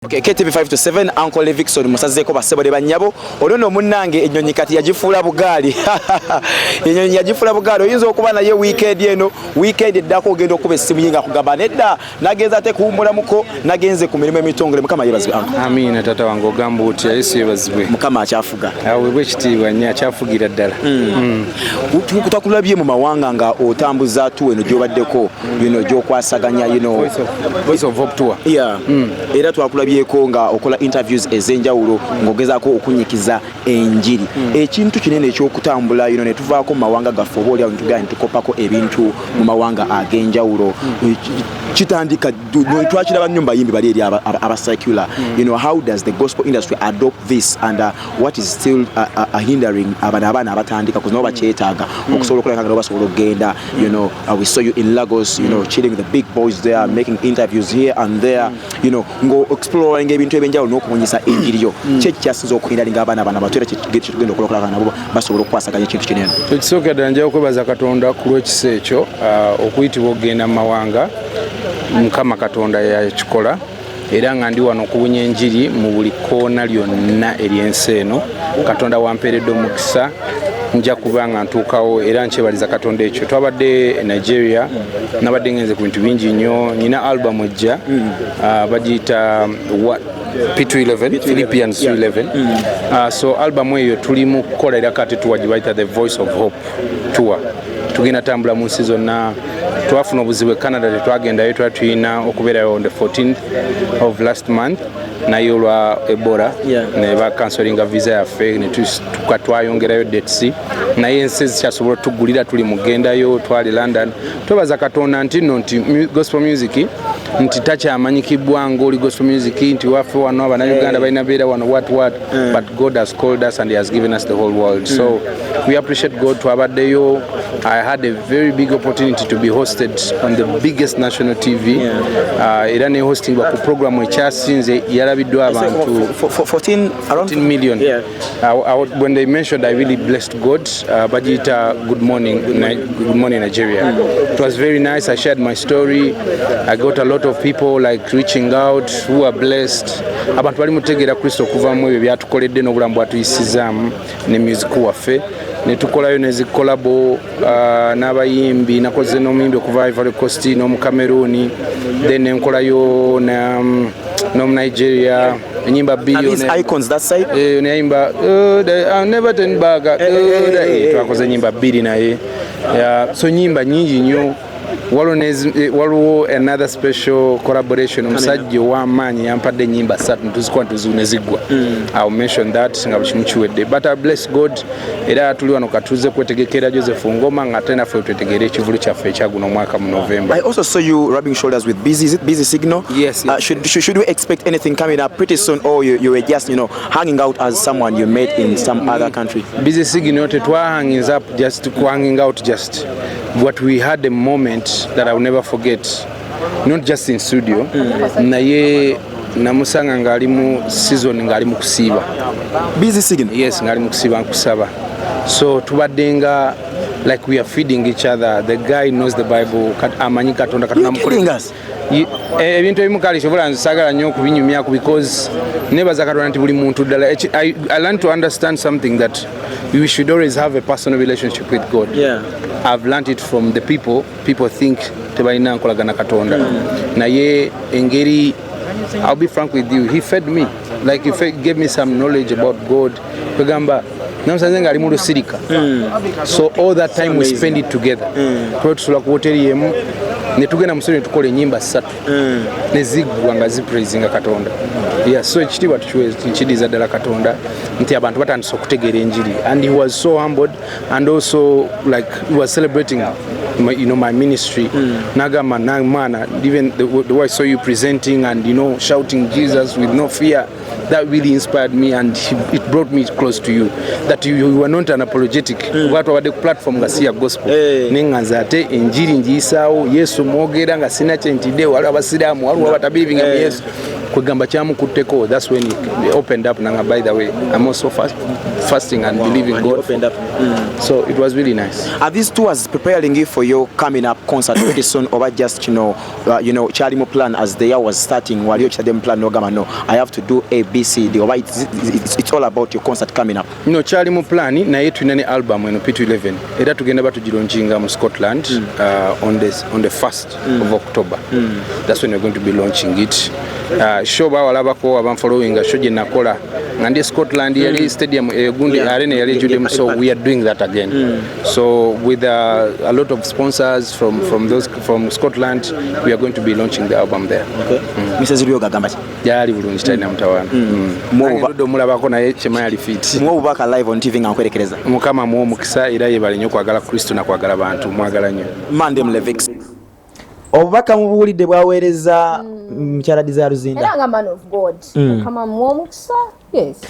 Okay, KTV 5 to 7, Uncle Levixone musazeeko bassebo ne bannyabo. Olwo nno munnange ennyonyi kati yagifuula bugaali, ennyonyi yagifuula bugaali. Oyinza okuba naye weekend eno, weekend eddako ogenda okuba essimu ye nga kugamba nedda, nagenza ate kuwummulamuko, nagenze ku mirimu emitongole. Mukama yeebazibwe, Uncle. Amiina, taata wange, ogamba otya? Yesu yebazibwe. Mukama akyafuga. Aweebwa ekitiibwa nnyo, akyafugira ddala. Takulabye mu mawanga nga otambuza tour eno gyobaddeko gyokwasaganya. Voice of Hope Tour. Yeah. Era twakulabyeko nga okola interviews ez'enjawulo ng'ogezaako okunyikiza enjiri. Ekintu kinene ekyokutambula ne tuvaako mu mawanga gaffe, oba oliawo netugenda netukopako ebintu mu mawanga ag'enjawulo. Kitandika twakiraba nnyo mu bayimbi bali eri aba secular. How does the gospel industry adopt this and what is still hindering abano abaana abatandika kuzi nabo bakyetaaga okusobola okulabika nga nabo basobola okugenda? We saw you in Lagos, chilling with the big boys there, making interviews here and there, ngo exploring ebintu ebyenjawulo n'okubunyisa enjiri yo. Ki ekikyasinza okuhinderinga abaana bano abato era kyetugenda okulokolaka nabo basobola okukwasaganya ekintu kinene? Ekisookera ddala, njawo okwebaza Katonda ku lw'ekisa ekyo, okuyitibwa okugenda mu mawanga. Mukama Katonda yakikola, era nga ndi wano okubunya enjiri mu buli koona lyonna ery'ensi eno. Katonda wampeeredde omukisa, nja kuba nga ntuukawo, era nkyebaliza Katonda ekyo. Twabadde e Nigeria, nabadde ngenze ku bintu bingi nnyo. Nyina album ejja, bagiyita what? P211, Philippians 211. So album eyo tuli mu kukola, era kati tour gye bayita the Voice of Hope Tour, tugenda tambula mu nsi zonna. Twafuna obuzibu e Canada, tetwagendayo. Twali tulina okubeerayo on the 14th of last month, naye olwa Ebola ne bacancelinga visa yaffe, ne twayongerayo dates, naye ensi ezikyasobola otugulira tuli mugendayo. Twali London. Twebaza Katonda nti nno nti gospel music nti takyamanyikibwa ngaoli gospel music nti waffe wano abanauganda balina beera wano, what what, but God has called us and he has given us the whole world, so we appreciate God. Twabaddeyo. I had a very big opportunity to be hosted on the biggest national TV, era ne hostingwa ku program ekyasinze yalabiddwa abantu 14 around 14 million. When they mentioned, I really blessed God. Bagiyita Good Morning Nigeria. It was very nice. I shared my story. I got a lot of people like reaching out who are blessed. Abantu bali mutegeera Kristo okuva mu ebyo byatukoledde n'obulamu bwatuyisizaamu ne music waffe, ne tukolayo ne collabo n'abayimbi. Nakoze n'omuyimbi okuva Ivory Coast n'omu Cameroon, then nenkolayo n'omu Nigeria enyimba bbiri. Are these icons that side? Eh, nayimba I never turn back. Twakoze enyimba bbiri naye. Yeah, so nyimba nyingi nnyo. Waliwo waliwo another special collaboration, omusajja ow'amaanyi yampadde enyimba ssatu netuzikuba neziggwa. I will mention that nga buli kimu kiwedde, but I bless God. Era tuli wano katuze kwetegekera Joseph Ngoma, nga ate naffe twetegere ekivulu kyaffe ekyaguno omwaka mu November. I also saw you rubbing shoulders with Busy. Is it Busy Signal? Yes. Should we expect anything coming up pretty soon, or you were just hanging out as someone you met in some other country? Busy Signal tetwahanging up, just hanging out, just what we had a moment that I will never forget, not just in studio, naye namusanga ng'ali mu season, ng'ali mu kusiiba. Busy Signal. Yes, ng'ali mu kusiiba nkusaba. So tubadde nga like we are feeding each other. The guy knows the Bible, amanyi Katonda. Katonda You kidding us? Ebintu ebimu kale kyobola nze saagala nnyo okubinyumyaku because nebaza Katonda nti buli muntu ddala I learned to understand something, that we should always have a personal relationship with God. I've learned it from the people. People think tebalina nkolagana Katonda, naye engeri, I'll be frank with you, he fed me, like he gave me some knowledge about God. Kwegamba namusanze nga ali mu lusirika, so all that time we spend it together. Tuba tusula ku hoteri yemu, ne tugenda mu studio ne tukola enyimba ssatu ne ziggwa nga zipraisinga Katonda. Yeah, so ekitiibwa tukidiza ddala Katonda nti abantu batandise okutegeera enjiri, and he was so humbled and also like he was celebrating my ministry. Nagamba na mwana, even the way I saw you presenting and shouting Jesus with no fear, that really inspired me and it brought me close to you, that you were not unapologetic, kuba twabadde ku platform nga si ya gospel, naye nga nze ate enjiri njiyisaawo, Yesu mwogera nga sina kyentidde. Waliwo abasiraamu, waliwo abatabelievinga mu Yesu. Kwegamba kyamukutteko. That's when he opened up nanga, "By the way, I'm also fasting and believing And he God." opened up. So it was really nice. Are these tours preparing you for your coming up concert pretty soon, or just kyali mu plan as the year was starting, wali okitadde mu plan n'ogamba, "No, I have to do A, B, C, D," oba it's all about your concert coming up? No, kyali mu plan, naye tulina ne album eno P211, era tugenda batugilaunchinga mu Scotland on the 1st of October. That's when we're going to be launching it. Show bawalabako abanfollowinga, show gye nakola nga ndi Scotland, yali stadium egundi arena yali ejjuddemu. So we are doing that again. So with a lot of sponsors from those from Scotland, we are going to be launching the album there. Okay. Mrs. Ryoga agamba ki? Gyali bulungi, talina mutawaana. Muwe Nange omulabako, naye kyema yali fit. Muwe obubaka live on TV nga nkwerekereza. Mukama muwe omukisa, era yebale nnyo okwagala Kristo nakwagala bantu. Mwagala nnyo. Mandem Levix, obubaka mubuwulidde bwaweereza mukyala Desire Luzinda. Era nga man of God, Mukama muwa omukisa, yes.